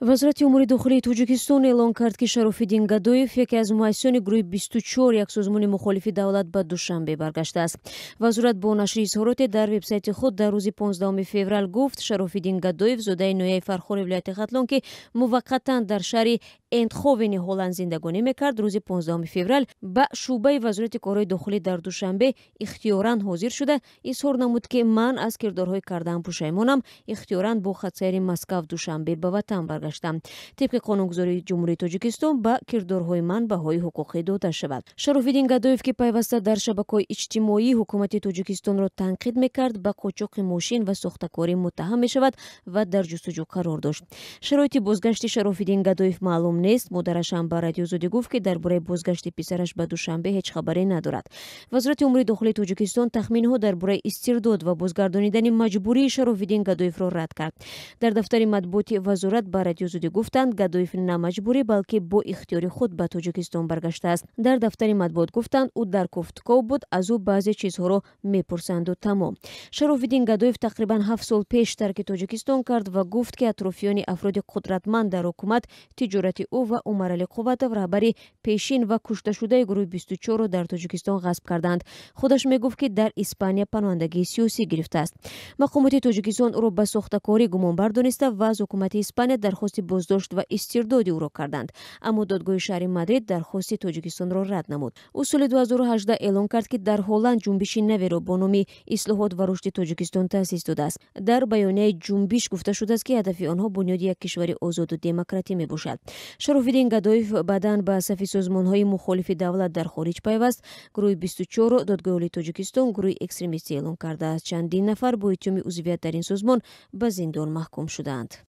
Вазорати умури дохилии Тоҷикистон эълон кард, ки Шарофиддин Гадоев, яке аз муассисони гурӯҳи 24, як созмони мухолифи давлат, ба Душанбе баргаштааст. Вазорат бо нашри изҳороте дар вебсайти худ дар рӯзи 15 феврал гуфт, Шарофиддин Гадоев, зодаи ноҳияи Фархори вилояти Хатлон, ки муваққатан дар шаҳри Эндховени Ҳолланд зиндагонӣ мекард, рӯзи 15 феврал ба шӯъбаи Вазорати корҳои дохилӣ дар Душанбе ихтиёран ҳозир шуда, изҳор намуд, ки ман аз кирдорҳои кардаам пушаймонам, ихтиёран бо хатсайри Москав Душанбе ба ватан баргаштам. Тибқи қонунгузории Ҷумҳурии Тоҷикистон ба кирдорҳои ман баҳои ҳуқуқӣ дода шавад. Шарофиддин Гадоев, ки пайваста дар шабакаҳои иҷтимоӣ ҳукумати Тоҷикистонро танқид мекард, ба қочоқи мошин ва сохтакорӣ муттаҳам мешавад ва дар ҷустуҷӯ қарор дошт. Шароити бозгашти Шарофиддин Гадоев маълум нест. Модараш ҳам ба Радиои Озодӣ гуфт, ки дар бораи бозгашти писараш ба Душанбе ҳеҷ хабаре надорад. Вазорати умури дохилии Тоҷикистон тахминҳо дар бораи истирдод ва бозгардонидани маҷбурии Шарофиддин Гадоевро рад кард. Дар дафтари матбуоти вазорат ба Радиои Озодӣ гуфтанд, Гадоев на маҷбурӣ, балки бо ихтиёри худ ба Тоҷикистон баргаштааст. Дар дафтари матбуот гуфтанд, ӯ дар кофтков буд, аз ӯ баъзе чизҳоро мепурсанду тамом. Шарофиддин Гадоев тақрибан 7 сол пеш тарки Тоҷикистон кард ва гуфт, ки атрофиёни афроди қудратманд дар ҳукумат тиҷорати ӯ ва Умаралӣ Қувватов, раҳбари пешин ва кушташудаи гурӯҳи 24-ро дар Тоҷикистон ғасб карданд. Худаш мегуфт, ки дар Испания паноҳандагии сиёсӣ гирифтааст. Мақомоти Тоҷикистон ӯро ба сохтакорӣ гумонбар дониста ва аз ҳукумати Испания дархости боздошт ва истирдоди ӯро карданд, аммо додгоҳи шаҳри Мадрид дархости Тоҷикистонро рад намуд. Ӯ соли 2018 эълон кард, ки дар Ҳолланд ҷунбиши наверо бо номи «Ислоҳот ва рушди Тоҷикистон» таъсис додааст. Дар баёнияи ҷунбиш гуфта шудааст, ки ҳадафи онҳо бунёди як кишвари озоду демократӣ мебошад. Шарофиддин Гадоев баъдан ба сафи созмонҳои мухолифи давлат дар хориҷ пайваст. Гурӯҳи 24-ро Додгоҳи Олии Тоҷикистон гурӯҳи экстремистӣ эълон кардааст. Чандин нафар бо иттиҳоми узвият дар ин созмон ба зиндон маҳкум шудаанд.